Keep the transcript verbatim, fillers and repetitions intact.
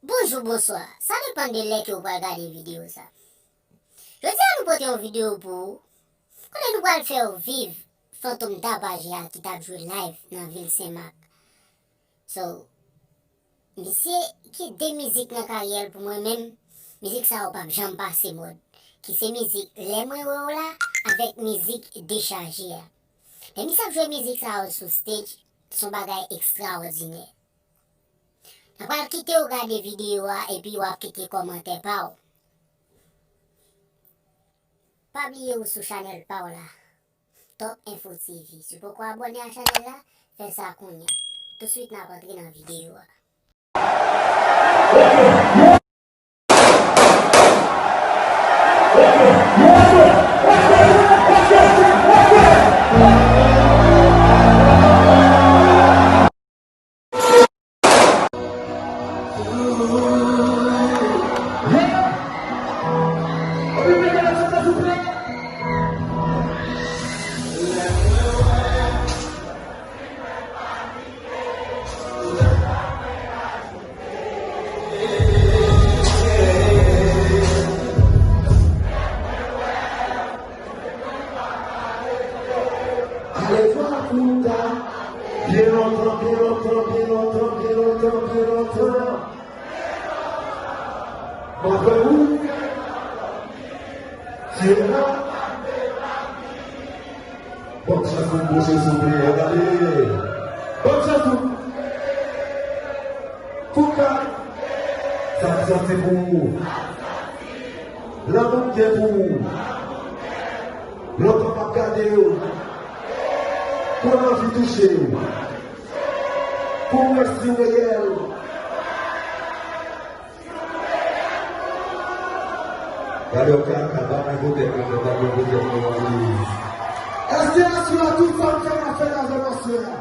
Bonjou, bonswa. Sa depann de lè ke w pral gade videyo sa. Jodi a nou pote yon videyo pou ou. Kote nou pral fè w viv Fantom Tapajè a ki t ap jwe live nan vil Senmak. So, misye gen de mizik nan karyè l pou mwen menm, mizik sa yo p ap janm pase mòd. Ki se mizik Lè mwen wè w la avèk mizik Dechaje a. Lè misye ap jwe mizik sa yo sou stage, se yon bagay ekstraòdinè. N a pral kite w gade videyo a epi w ap kite kòmantè pa w. Pa bliye ou sou chanèl pa w la, Top Info T V. Si w poko abòne a chanèl la, fè sa kounye a. Touswit n ap antre nan videyo a. Ale fwa pou ta. Byen lontan, byen lontan, byen lontan, byen lontan, byen lontan. Mwen fè ou. Seyè la. Bon, chans pou bouche souple, gade. Bon, chans pou. Pou ka. Sa k sòti pou ou. Lanmou m gen pou ou. Lontan m ap gade w. Pou m anvi touche w. Pou m wè si w reyèl. Gade yon kaka, pa nan kote mwen, pa nan kote mwen, anvi. Èske aswè a tout fanm fè afè avè m aswè a?